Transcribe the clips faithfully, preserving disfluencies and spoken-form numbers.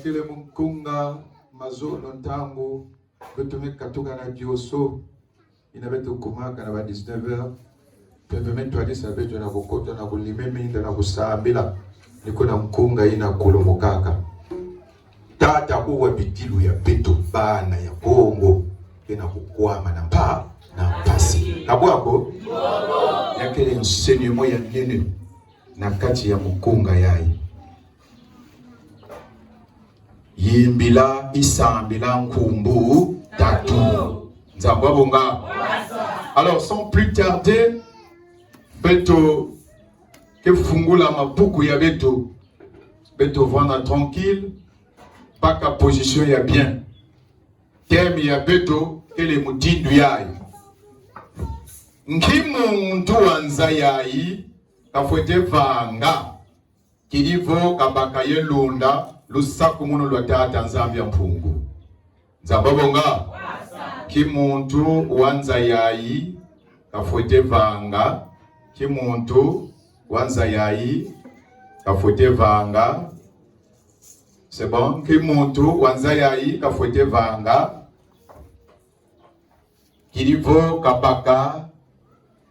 Kele mu nkunga, mazono ntangu, beto mekatuka na dioso, ina beto kumaka na ba dix-neuf heures, pepe metwadisa beto na kukota na kulimemenda na kusambila, ni kuna nkunga ina kulumukaka. Tata, kuwa bitilu ya beto, bana ya Kongo, kena kukwama na mpa, na mpasi. Kabwa ko? Ya kele enseignement ya nene na kati ya mukunga yayi. Yimbila, isambila nkumbu tatu. Nzambi abonga. Alors, sans plus tarder, beto ke fungula mabuku ya beto, beto vanda tranquille, baka position ya bien. Thème ya beto kele mutindu yayi: nki muntu wa nza yayi kafwete vanga, kidi vo kabaka ye lunda lusakumunu lwa Tata Nzambi a Mpungu? Nzambi abonga. Nki muntu wa nza yayi kafwete vanga, nki muntu wa nza yayi kafwete vanga. C'est bon? Nki muntu wa nza yayi kafwete vanga, kidi vo kabaka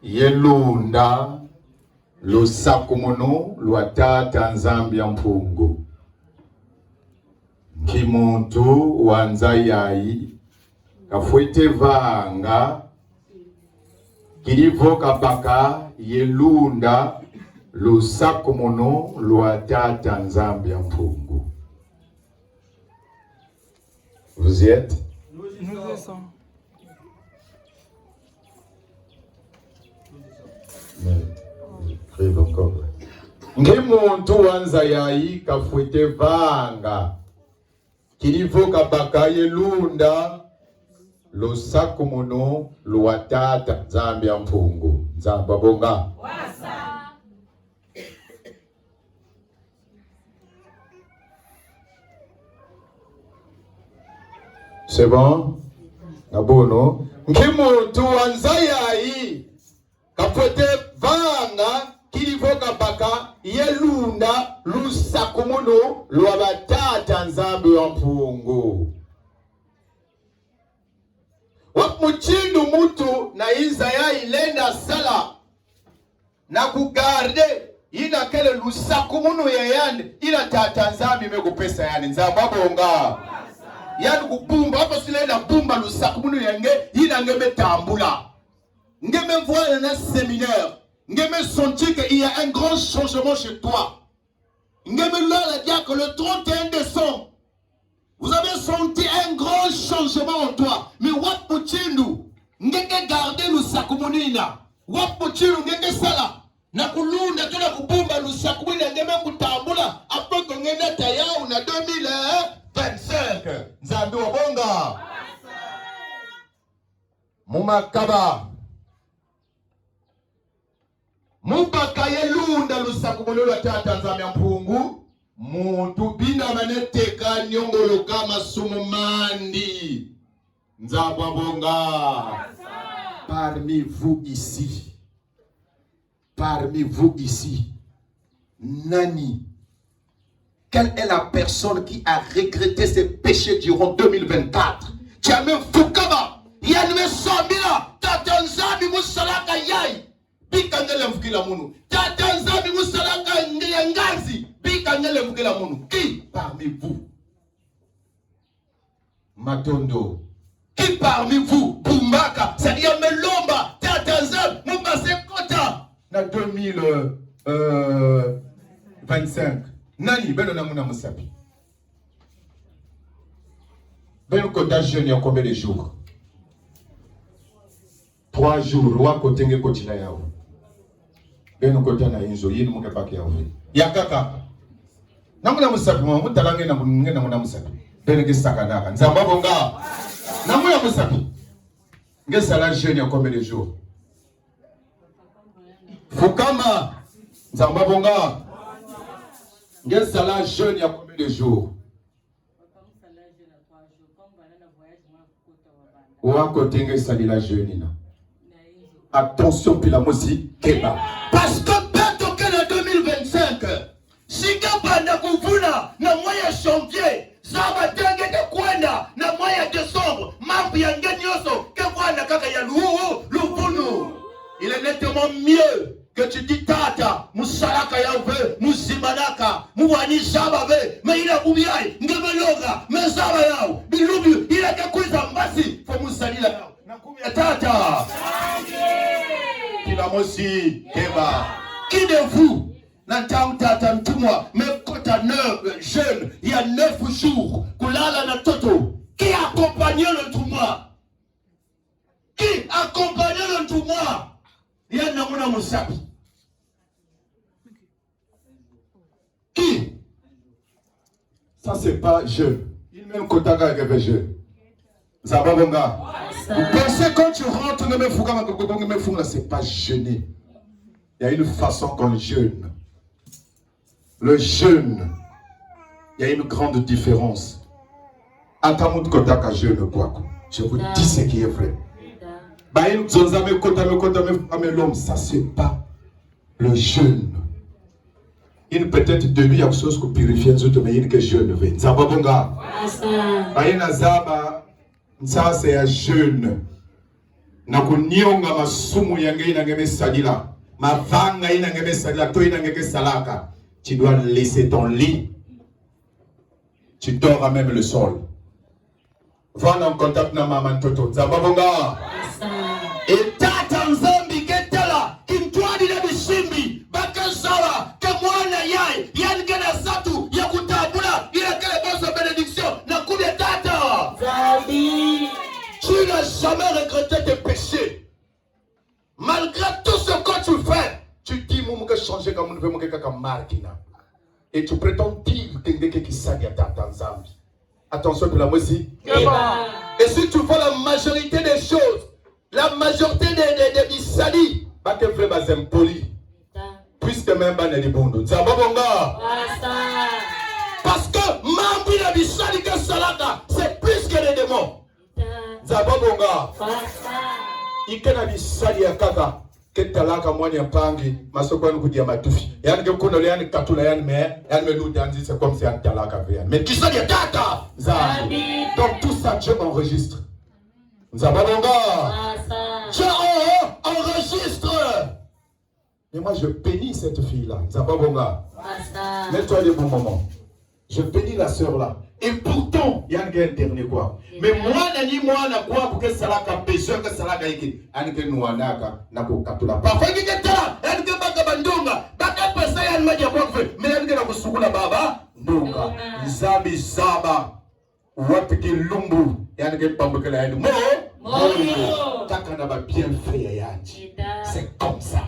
ye lunda lusakumunu lwa Tata Nzambi a Mpungu? Nki muntu wa nza yayi kafwete vanga, kidi vo kabaka ye lunda lusakumunu lwa Tata Nzambi a Mpungu? Vous y êtes? Nous y sommes. Mais, j'arrive encore. Nki muntu wa nza yayi kafwete vanga, kidi vo kabaka ye lunda lusakumunu lwa Tata Nzambi a Mpungu? Nzambi abonga. C'est bon? Na bunu. Nki muntu wa nza yayi kafwete vanga, kidi vo kabaka ye lunda lusakumunu lwa ba Tata Nzambi a Mpungu? Wa mutindu muntu na inza yayi lenda sala na ku garder ina kele lusakumunu ya yandi, ina Tata Nzambi me kupesa yandi? Nzambi abonga. Yandi kubumba, wa pasi lenda bumba lusakumunu ya nge, ina nge me tambula. Nge me vwanda na séminaire. Nge me senti que il y a un grand changement chez toi. Nge me lwala diaka le trente et un décembre. Vous avez senti un grand changement en toi. Mais wa mutindu nge ke garder lusakumunu ina? Wa mutindu nge ke sala na kulunda to na kubumba lusakumunu ina, nge me kutambula, après que nge nata yawu na deux mille vingt-cinq? Nzambi abonga. Mu makaba, mu baka ye lunda lusakumunu lwa Tata Nzambi a Mpungu, muntu bina mane teka nyongoloka masumu mandi. Nzambi abonga. Parmi vous ici, parmi vous ici, nani, quelle est la personne qui a regretté ses péchés durant deux mille vingt-quatre? Tiame fukama, yandi me sambila Tata Nzambi mu salaka yayi, bika nge lemvukila munu. Tata Nzambi mu salaka nge ya ngazi, bika nge lemvukila munu. Qui parmi vous? Matondo. Qui parmi vous, bumbaka, c'est-à-dire me lomba Tata Nzambi mu base kota na deux mille vingt-cinq? Nani? Beno na muna musapi. Beno kota jeûne ya combien de jours? Trois jours, wa kote nge kotila yawu. Beno kota na inzo, yini mu ke baka yawu. Yakaka. Na muna musapi, mutala nge na, nge na muna musapi. Beno ke sakanaka. Nzambi abonga. Na muna musapi. Nge sala jeûne ya combien de jours? Fukama. Nzambi abonga. Nge sala jeûne ya combien de jours? Wa kote nge salila jeûne ina? Attention, pila mosi keba. Parce que beto ke na deux mille vingt-cinq. Sika banda kuvuna na mwa ya janvier, Zaba nge kekwenda na mwa ya décembre, mambu ya nge nyoso kekwenda kaka ya lu-, luvunu. Il en est tellement mieux que tu dis, Tata, mu salaka yaw ve, mu zimanaka, mu wani zaba ve, me ila bubi ay nge me loga, me zaba yaw, bilubi ila kekwiza mbasi, fo mu salila yaw. Na nkubi ya Tata. Kila mosi keba. Qui de vous, na ntangu Tata antumwa me kota neuf, jeûne ya neuf jours, kulala na ntoto, qui accompagne lo ntumwa? Qui accompagne lo ntumwa? Ya namuna musabi. Qui? Ça, c'est pas jeûne. Il mène kotaka avec jeûne. Zaba bonga. Vous pensez quand tu rentres, nge me fuka, nge me fuka, c'est pas jeûner. Il y a une façon qu'on jeûne. Le jeûne, il y a une grande différence. Atamu kotaka jeûne kwaku. Je vous dis ce qui est vrai. Bain zonza me kota, me kota, me, ah, mais l'homme, ça c'est pas le jeûne. Il peut-être de lui, il y a quelque chose que purifier, nous autres, mais il que jeûne, ve. Zaba bonga. Bain azaba, ça c'est un jeûne. Na kunionga masumu ya nge ina nge me salila. Mavanga ina nge me salila, to ina nge ke salaka. Tu dois laisser ton lit. Tu dors à même le sol. Va na contact na mama ntoto. Zaba bonga. E Tata Nzambi ketala, kintwadi na bisimbi, baka zaba ke mwana yay, yan kena zatu ya kutabula, ila kele boso bénédiction, na nkubi ya Tata. Nzambi. Tu n'as jamais regretté tes péchés. Malgré tout ce que tu fais, tu dis, mo, mo ke changer, ka mo nve, mo ke kaka marqué na. Et tu prétends dire que nge ke kisadi ya Tata Nzambi. Attention, tu la mosi. Et si tu vois la majorité des choses, la majorité des, des, des bisadi, ba ke vre, ba z'impoli. Puisque même ba na dibundu. Zaba bonga. Parce que mambu ya bisadi ke salaka, c'est plus que les démons. Zaba bonga. I kena bisadi ya kaka ke talaka mwani ya mpangi, masokwan kudia matufi. Yan ke kuno yan katula yan me, yan me lu danzi, c'est comme si yan talaka ve yan. Mais kisadi ya Tata Nzambi. Donc tout ça, Dieu enregistre. Zaba bonga. Dieu en-, enregistre. Mais moi, je bénis cette fille-là. Zaba bonga. Mets-toi debout, maman. Je bénis la sœur-là. Et pourtant, yan ke dernier quoi. Mais mwana ni mwana kwaku ke salaka, besoin ke salaka iki, yan ke nwanaka na kukatula. Parfois, nge ke tala, yan ke baka ba ndonga, baka pesa yan madia kwaku ve, mais yan ke na kusukula baba ndonga. Nzambi zaba. Wapiki lumbu, yan ke pambakala yan mo. Moyo. Kaka na ba bienfait ya yandi. C'est comme ça.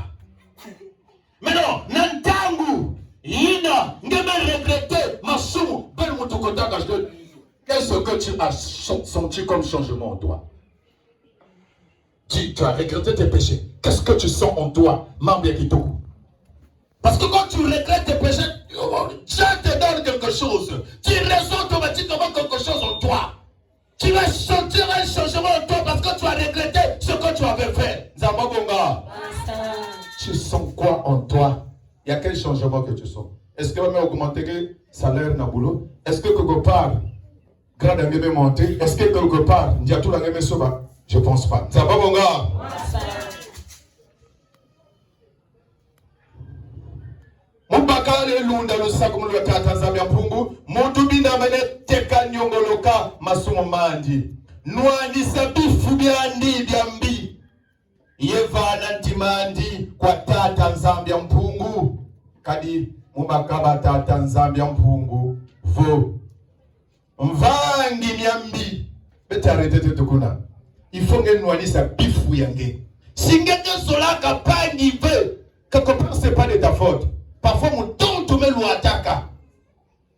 Maintenant, na ntangu ina nge me regretter masumu, bel mutu kotaka jeûne, qu'est-ce que tu as sen-, senti comme changement en toi? Tu, tu as regretté tes péchés. Qu'est-ce que tu sens en toi? Mambu ya kitoko. Parce que quand tu regrettes tes péchés, Dieu te donne quelque chose. Tu ressens automatiquement quelque chose en toi. Tu vas sentir un changement en toi parce que tu as regretté ce que tu avais fait. Zaba bonga. Tu sens quoi en toi? Il y a quel changement que tu sens? Est-ce que va me augmenter ke salaire na boulot? Est-ce que quelque part, grade ya nge me monter? Est-ce que quelque part, ndiatula ya nge me soba? Je pense pas. Zaba bonga. Mu bakala e lunda lusakumunu lwa Tata Nzambi ya Mpungu, mutu binda mene teka nyongoloka masumu mandi. Nwanisa bifu byandi byambi. Yevana ntimandi kwa Tata Nzambi ya Mpungu. Kadi mu bakala Tata Nzambi ya Mpungu vo: Mvangi myambi, beti arrêter te tukuna. Il faut nge nwanisa bifu ya nge. Si nge ke zolaka mpangi ve, quelque part c'est pas de ta faute. Parfois mutoto me lwataka.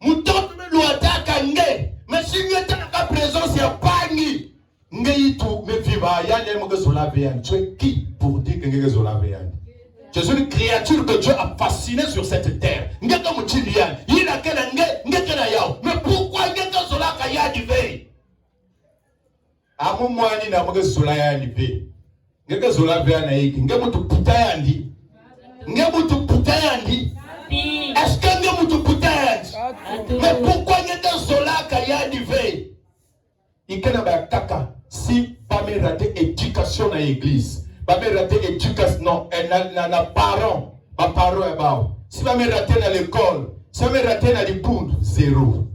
Mutoto me lwataka nge, mais si nge talaka présence ya mpangi, nge itu me viva, yandi mo ke zola ve yandi. Tu es qui pour dire que nge ke zola ve yandi? Tu es une créature que Dieu a fascinée sur cette terre. Nge ke mutindu yandi. Ila kena nge, nge kena yaw. Mais pourquoi nge ke zolaka yandi ve? Amu mwani na mo ke zola yandi ve. Nge ke zola ve yandi na iki. Nge mutu puta yandi. Nge mutu puta yandi. Est-ce que nge mutu puta yandi? Mais pourquoi nge da zolaka yandi ve? Ikena ba kaka, si ba me raté éducation na église. Ba me raté éducation, non, eh, na, na, na parent. Ba parent ya baw. Si ba me raté na l'école. Si ba me raté na lipundu, zéro.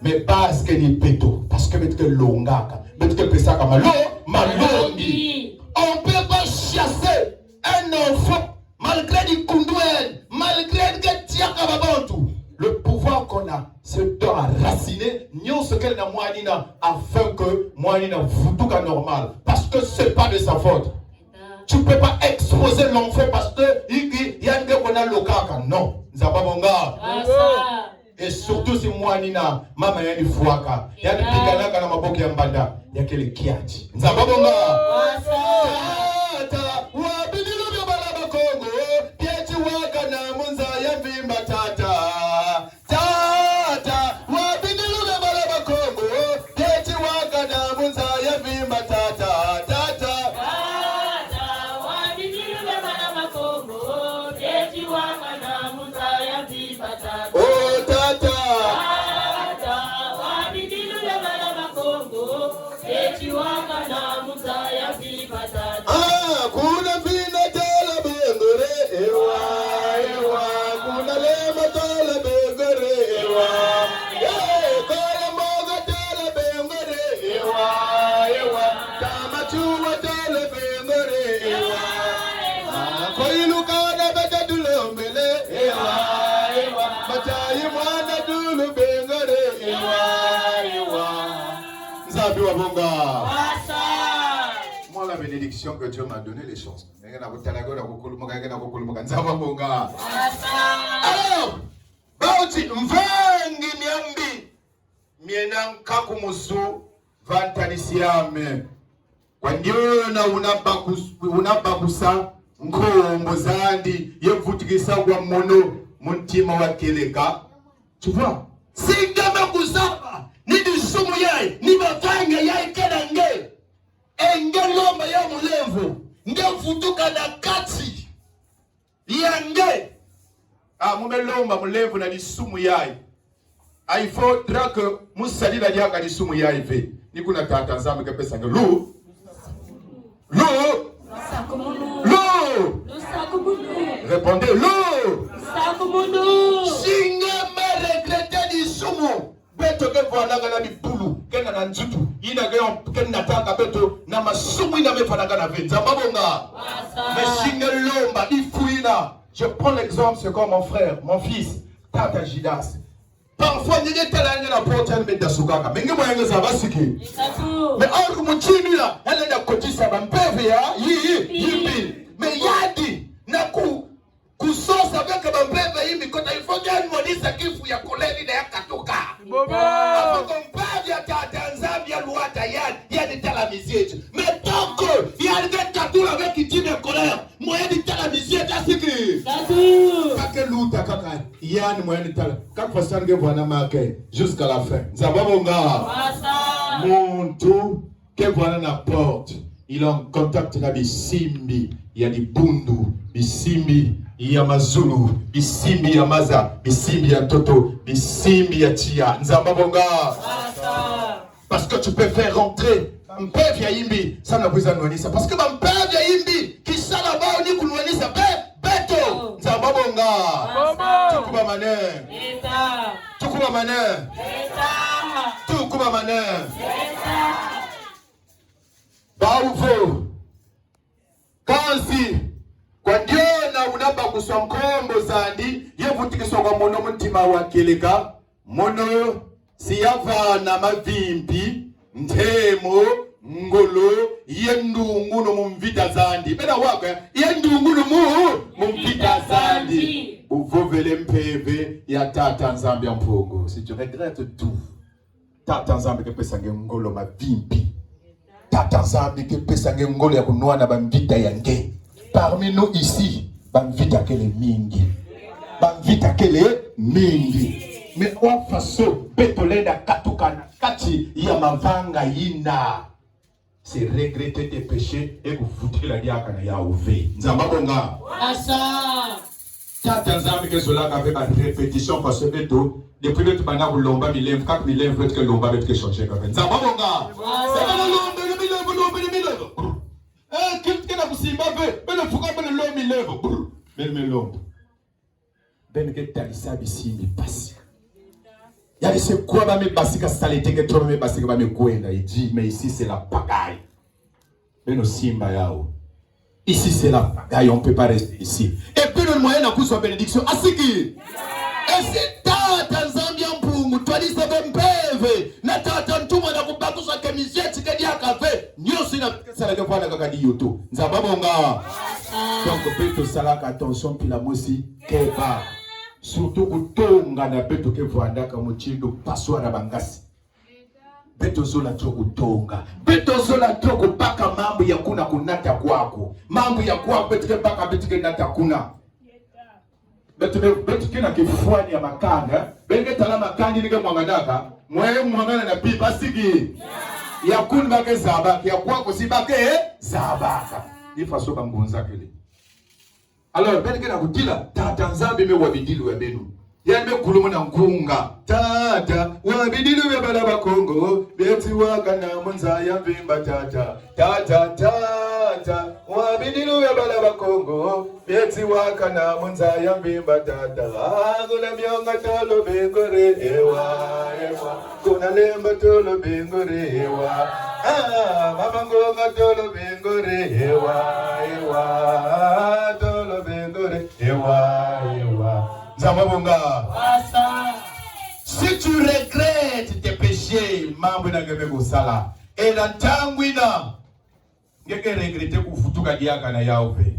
Mais base ke ni beto, parce que beto ke longaka, beto ke pesaka malo, malongi. On peut pas chasser un enfant, malgré di kundwen, malgré ke tiaka babantu. Le pouvoir qu'on a, c'est d'enraciner, nyon ce qu'elle na mwanina, afin que mwanina vutuka normal. Parce que c'est pas de sa faute. Tu peux pas exposer l'enfant parce que iki yandi ke kona lokaka. Non. Nzaba bonga. Et surtout si mwanina, mama yandi fwaka. Yandi pikanaka na maboko ya mbanda. Ya kele kiati. Nzaba bonga. Tata, wa bidilu byo bala ba Kongo. Pieti waka na munza ya vimba tata. Tata, wa bidilu byo bala ba Kongo. Pieti waka na munza ya vimba tata. Tata. Tata, wa bidilu byo bala ba Kongo. Pieti waka na munza ya vimba tata. Oh, tata. Tata, wa bidilu byo bala ba Kongo. Pieti waka na munza ya vimba tata. Ah, kuna vina tala bengore, ewa, ewa, kuna lema tala bengore, ewa. Eh, kala moga tala bengore, ewa, ewa, tama chuwa tala bengore, ewa. Ah, koilu kana bata dulo mele, ewa, ewa, matayi mwana dulu bengore, ewa, ewa. Nzambi wa bonga. Wasa. Moi, la bénédiction que Dieu m'a donnée, les chances. Nge na kutala ko na kukulumuka, nge na kukulumuka. Nzaba bonga. Wasa. Alors, bauti mvangi myambi, myena nkakumusu, vantanisi yame. Kwa ndyona unabakus-, unabakusa nkombo zandi, ye vutikisa kwa mono, mu ntima wa keleka. Tu vois? Singa me kuzaba, ni disumu yayi, ni mavanga yayi kena nge. E nge lomba ya mulemvo, nge vutuka na kati ya nge. Ah, mu me lomba mulemvo na disumu yayi. Ah, il faudra que mu salila diaka disumu yayi ve. Ni kuna Tata Nzambi ke pesa nge lu. Lu. Lu. Répondez, lu. Singa me regretter disumu. Beto ke vwanaka na bibulu, ke na na nzutu, ina ke on, ke nataka beto, na masumu ina me vwanaka na ve. Nzaba bonga. Wasa. Mais singa lomba, ifu ina. Je prends l'exemple, c'est comme mon frère, mon fils, Tata Judas. Parfois, nge tala nge na porte, me dasukaka. Mais nge mwa nge zaba siki. Exactement. Mais or, mu ntimila, ele da kotisa ba mpeve ya, yi, yi, yimbi. Mais yandi, na ku, kusosa beka ba mpeve yimbi, kota il faut que nwanisa kifu ya koleli na ya katuka. Bobo. Afo ko mpeve ya Tata Nzambi ya lwata ya, ya ni tala mizieti. Mais toko, ya ni katula beki time koleli. Moyen di tala mizieti asiki. Tatu. Kake luta kaka, ya ni moyen di tala. Kake façon ke vwana make, jusqu'à la fin. Nzaba bonga. Wasa. Muntu ke vwana na porte, il est en contact na bisimbi ya dibundu, bisimbi ya mazulu, bisimbi ya maza, bisimbi ya ntoto, bisimbi ya tiya. Nzaba bonga. Wasa. Parce que tu peux faire rentrer ba mpeve ya yimbi, sa na kwiza nwanisa. Parce que ba mpeve ya yimbi, kisala bao ni kunwanisa be, beto. Nzaba bonga. Wasa. Tukuba mane. Eta. Tukuba mane. Eta. Tukuba mane. Eta. Bauvo. Kansi, kwa ndyona unabakusa nkombo zandi, ye vutikisa kwa mono mu ntima wa keleka, mono si yavana mavimpi, ntemo, ngolo, ye ndungunu mu mvita zandi. Bena wakwe, ye ndungunu mu, mu mvita zandi. Uvovele mpeve ya Tata Nzambi a Mpungu. Si tu regrettes tout, Tata Nzambi ke pesa nge ngolo mavimpi. Tata Nzambi ke pesa nge ngolo ya kunwana ba mvita ya nge. Parmi nous ici, ba mvita kele mingi. Ba mvita kele mingi. Mais wa façon beto lenda katuka na kati ya mavanga yina. C'est regretter tes péchés et kuvutikila diaka na yawu ve. Nzaba bonga. Wasa. Tata Nzambi ke zolaka ve ba répétition, parce que beto, depuis beto banda kulomba milemvo, kak milemvo beto ke lomba, beto ke changer kaka. Nzambi abonga. Sema na lomba na milemvo, lomba na milemvo. Brr. Eh, kit kena kusimba ve, beno fuka beno lomba milemvo. Brr. Beno me lomba. Beno ke talisa bisi mi pasi. Yali se kwa ba mi basika, saleté ke tro ba mi basika ba mi kwenda. Il dit, mais ici c'est la pagaille. Beno simba yaw. Ici c'est la pagaille, on peut pas rester ici. Et puis le moyen na kuzwa bénédiction. Asiki. Et si Tata Nzambi a Mpungu, twalisa ve mpeve, na Tata Ntumwa na kubakusa ke mizeti ke diaka ve, nyosi na sala ke vwanda kaka di yoto. Nzambi abonga. Donc, beto salaka attention pila mosi, keba. Surtout kutonga na beto ke vwandaka mutindu paswara bangasi. Beto zola tro kutonga. Beto zola tro kubaka mambu ya kuna kunata kwaku. Mambu ya kwaku beto ke baka, beto ke nata kuna. Beto ke, beto kina kifwani ya makanda. Beno ke tala makanda ini ke mwanganaka. Mwe mwangana na pipa siki. Ya kuna ba ke zabaka. Ya kwaku si ba ke zabaka. Ni faso ba ngunza kele. Alors, beno kena kutila, Tata Nzambi me wa bidilu ya beno. Ya me kulumu na nkunga. Tata, wa bidilu ya bala ba Kongo, beti wakana mu nza ya mvimba tata. Tata, tata, wa bidilu ya bala ba Kongo, beti wakana mu nza ya mvimba tata. Ah, kuna myonga tolo bengore, ewa, ewa. Kuna lemba tolo bengore, ewa. Ah, mama ngonga tolo bengore, ewa, ewa. Tolo bengore, ewa, ewa. Nzambi abonga. Wasa. Si tu regrettes tes péchés, mambu na nge me kusala, ena ntangu ina nge ke regretter kuvutuka diaka na yaw ve.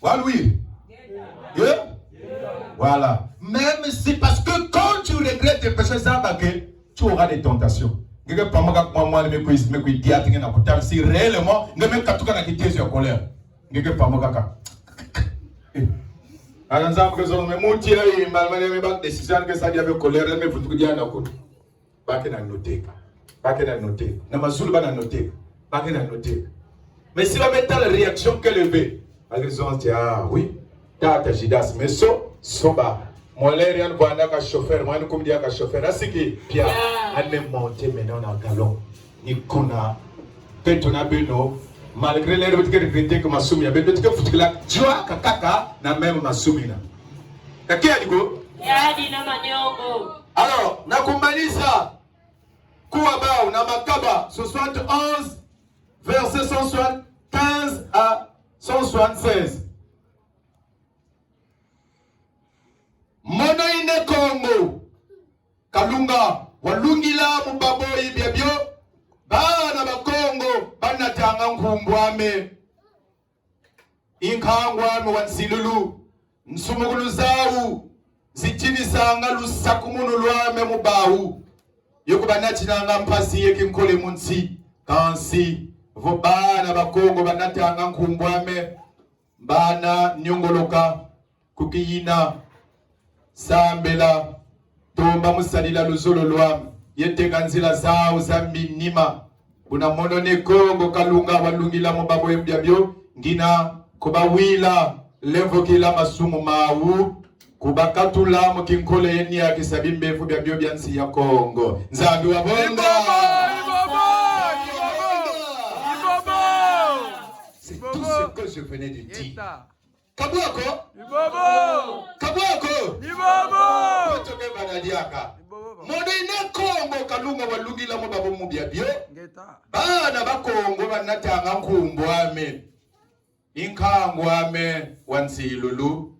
Walwiri? Eh? Voilà. Même si, parce que quand tu regrettes tes péchés, ça va que tu auras des tentations. Nge ke pamoka kwa mwana me kwi, me kwi diati nge na kutam si réellement nge me katuka na kitezo ya colère. Nge ke pamoka ka. Eh. Ala Nzambi ke zolo me muti ya i mal mane me ba décision ke sa dia me colère me vutuka dia na kutu. Ba kena noteka. Ba kena noteka. Na mazulu ba na noteka. Ba kena noteka. Mais si ba me tala réaction ke leve. Ba ke zonza, ah oui. Tata Judas, mais so, so ba. Mwa leri an bwana ka chauffeur, mwa ni kumdia ka chauffeur. Asiki, pia. Pia. An me monter maintenant na galon. Ni kuna. Beto na beno. Malgré leri beto ke regretter ke masumi ya. Beto ke futikila jwa kakaka na même masumi na. Kake adiko? Yadi na manyongo. Alors, na kumanisa, kuwa baw na Makaba soixante et onze, verset cent soixante-quinze à cent soixante-seize. Mono ine Kongo Kalunga walungila mu babo ibyabyo, bana ba Kongo banatanga nkumbu ame. Inkangu ame wa nsilulu, nsumukulu zaw zitinisanga lusakumunu lwame mu baw. Yoko banatinanga mpasi ye kinkole mu nsi. Kansi vo bana ba Kongo banatanga nkumbu ame, bana nyongoloka kukiyina, sambela, tomba musalila luzolo lwam, yeteka nzila zaw za minima. Buna mono ne Kongo Kalunga walungila mu babo ibyabyo, ngina kubawila lemvokila masumu maw, kubakatula mu kinkole ye nyakisa bimbefu byabyo bya nsi ya Kongo. Nzambi wabonga. Ibobo, ibobo, ibobo. C'est tout ce que je venais de dire. Kabwako? Ibobo. Kabwako? Ibobo. Koto ke bana diaka. Ibobo. Mono ine Kongo Kalunga walungila mu babo mu byabyo. Ngeta. Bana ba Kongo banatanga nkumbu ame. Inkangu ame wa nsilulu,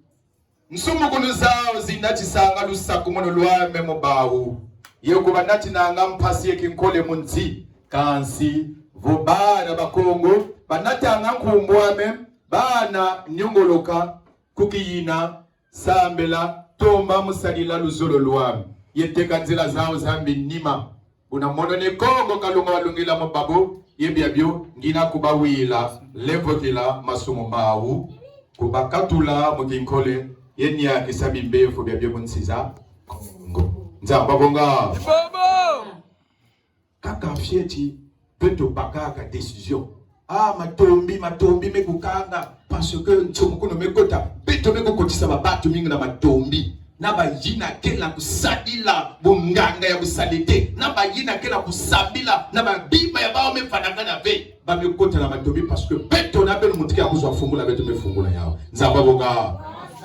nsumukulu zaw zinatisanga lusakumunu lwame mu baw. Yeko banatinanga mpasi ye kinkole mu nsi. Kansi vo bana ba Kongo banatanga nkumbu ame, bana nyongoloka kukiyina, sambela, tomba musalila luzolo lwam, yeteka nzila zaw za minima. Buna mono ne Kongo Kalunga walungila mu babo ibyabyo, ngina kubawila lemvokila masumu maw, kubakatula mu kinkole ye nyakisa bimbefu byabyo mu nsi za Kongo. Nzambi wabonga. Ibobo. Kaka fioti beto bakaka décision. Ah, matombi, matombi me kukanga, parce que nsomo kuno me kota, beto me kukotisa babantu mingi na matombi. Na bayina kena kusadila bunganga ya busalite. Na bayina kena kusambila na mabima ya bawu me fanakana ve. Ba me kota na matombi parce que beto na beno muntu ke ya kuzwa fungula, beto me fungula yawu. Nzambi abonga.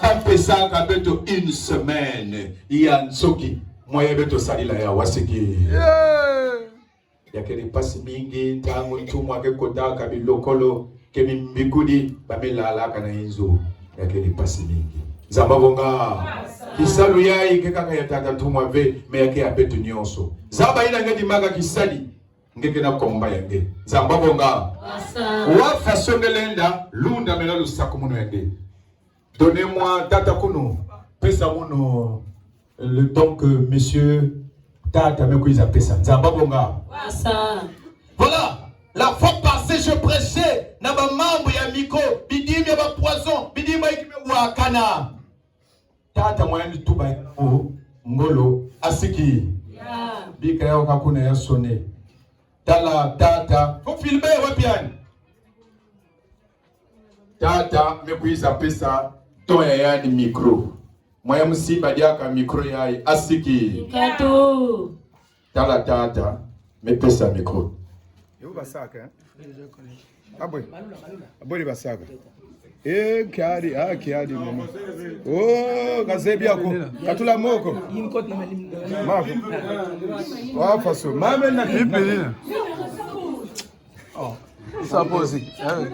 Ba mpesaka beto une semaine ya nsoki. Moyen beto sadila yawu, asiki. Ya kele mpasi mingi, ntangu ntumwa ke kotaka bilokolo, ke mimbikudi, ba me lalaka na inzo. Ya kele mpasi mingi. Nzambi abonga. Kisalu yayi ke kaka ya tata ntumwa ve, mais ya ke ya beto nyonso. Zaba ina nge dimaka kisali, nge kena combat ya nge. Nzambi abonga. Wa façon nge lenda, lunda mena lusakumunu ya nge. Donnez-moi, tata kuno, pesa munu, le temps que monsieur tata me kwiza pesa. Nzambi abonga. Voilà. La fois passée, je prêchais na bamambu ya miko, bidima ya ba poison, bidima ya ikime wakana. Tata mwani tuba ya ngolo, asiki. Bika yawu ka kuna ya sone. Tala tata. Faut filmer, wa bien. Tata me kwiza pesa don ya yani micro. Mwaya musimba diaka micro yayi, asiki. Tala tata me pesa micro. Yo basaka, eh? Abwe. Abwe basaka. Eh, kiadi, ah, kiadi, mama. Oh, kazebi ako. Katula moko. Mako. Wa façon. Mama na. Bibi. Oh, ça pose. Ah oui.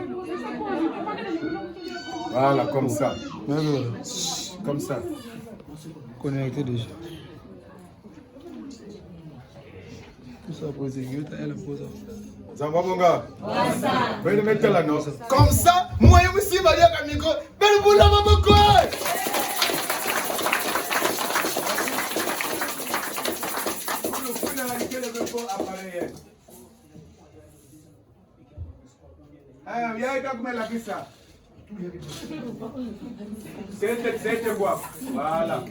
Voilà, comme ça. Comme ça. Connecté déjà. Tout ça pose. Nzambi abonga. Beno me tala no. Comme ça, mwaya musimba diaka micro. Beno bula maboko. Kuna na kele ko appareil. Ah, ya ita kumela kisa. Sete, sete kwa. Voilà.